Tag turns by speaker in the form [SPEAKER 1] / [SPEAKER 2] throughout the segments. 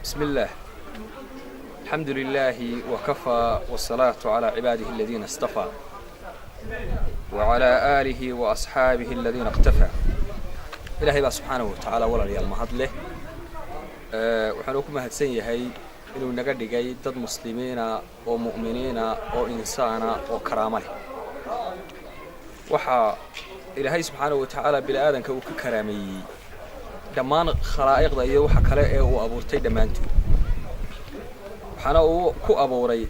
[SPEAKER 1] بسم الله، الحمد لله وكفى، والصلاة على عباده الذين اصطفى وعلى آله وأصحابه الذين اقتفى. Ilaahay baa subxaanahu watacaala, walaalayaal, mahad leh. Waxaanu ku mahadsan yahay inuu naga dhigay dad muslimiina oo mu'miniina oo insaana oo karaamo leh. Waxaa Ilaahay subxaanahu watacaala bini aadanka uu ka karaameeyey dhammaan khalaa'iqda iyo waxa kale ee uu abuurtay dhammaantood, waxaana uu ku abuuray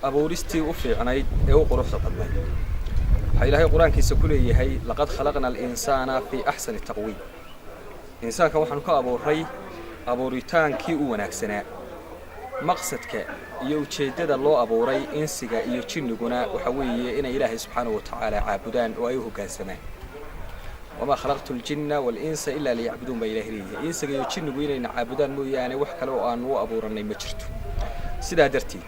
[SPEAKER 1] abuuristii u fiicnayd ee u quruxda badnayd. Waxaa Ilaahay Qur-aankiisa ku leeyahay: "لقد خلقنا الإنسان في أحسن تقويم." Insaanka waxaanu ka abuuray abuuritaankii u wanaagsanaa. Maqsadka iyo ujeeddada loo abuuray insiga iyo jinniguna waxa weeye inay Ilaahay subxaanahu watacaala caabudaan oo ay u hoggaansamaan. "وما خلقت الجن والإنس إلا ليعبدون" baa Ilahay leeyahay. Insiga iyo jinnigu inayna caabudaan mooyaane, wax kale oo aanu u abuurannay ma jirto. Sidaa darteed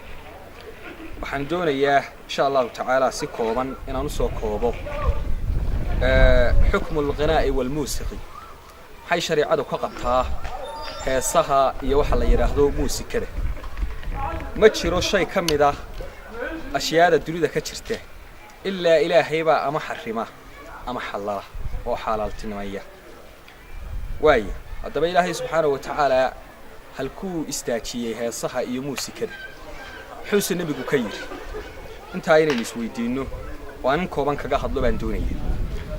[SPEAKER 1] waxaan doonayaa, insha Allahu tacaala, si kooban inaan usoo koobo حكم الغناء والموسيقى. Maxay shareecadu ka qabtaa heesaha iyo waxa la yidhaahdo muusikada? Ma jiro shay ka mid ah ashyaada dunida ka jirta ilaa Ilaahay baa ama xarima ama xallala oo xaalaaltinimaya. Waayo, haddaba Ilaahay subxaanahu wa tacaala halkuu istaajiyey heesaha iyo muusikada? Muxuuse Nebigu ka yidhi? Intaa inaynu isweydiinno oo aan in kooban kaga hadlo baan doonaya.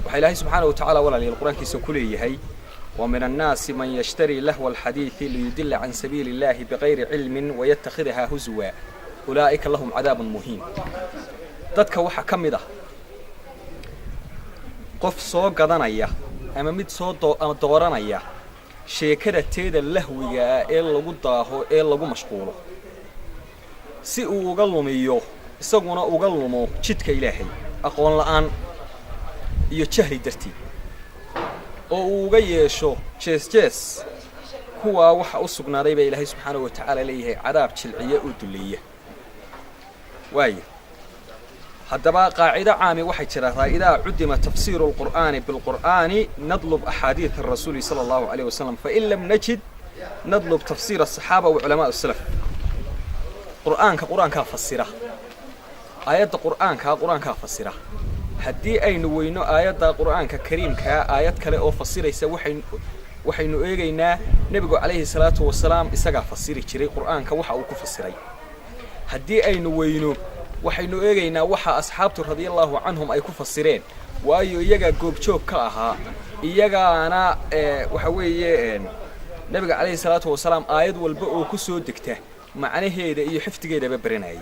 [SPEAKER 1] Waxaa Ilaahay subxaana wa tacaala, walaalayaal, Qur-aankiisa ku leeyahay: ومن الناس من يشتري لهو الحديث ليضل عن سبيل الله بغير علم ويتخذها هزوا أولئك لهم عذاب مهين. Dadka waxaa ka mid ah qof soo gadanaya ama mid soo ama dooranaya sheekada teeda lahwiga ah ee lagu daaho ee lagu mashquulo, si uu uga lumiyo, isaguna uga lumo jidka Ilaahay aqoon la'aan iyo jahli darteed, oo uu uga yeesho jees jees. Kuwaa waxa u sugnaaday baa Ilaahay subxaanahu wa tacaala leeyahay cadaab jilciya oo duleeya. Waayo, haddaba qaacido caami waxay jiraataa: إذا عدم تفسير القرآن بالقرآن نطلب أحاديث الرسول صلى الله عليه وسلم، فإن لم نجد نطلب تفسير الصحابة وعلماء السلف. Qur'aanka Qur-aankaa fasira, aayadda Qur'aankaa Qur-aankaa fasira. Haddii aynu weyno aayadda Qur'aanka Kariimkaa aayad kale oo fasiraysa, waxaynu eegaynaa Nebigu calayhi salaatu wasalaam isagaa fasiri jiray Qur'aanka waxa uu ku fasiray. Haddii aynu weyno, waxaynu eegaynaa waxa asxaabtu radia Allahu canhum ay ku fasireen, waayo iyagaa goobjoog ka ahaa, iyagaana waxa weeye Nebiga calayhi salaatu wasalaam aayad walba oo ku soo degta macnaheeda iyo xifdigeedaba baranayay.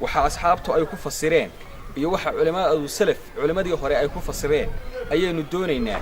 [SPEAKER 1] Waxa asxaabtu ay ku fasireen iyo waxa culimmadu salaf, culimmadii hore ay ku fasireen ayaynu doonaynaa.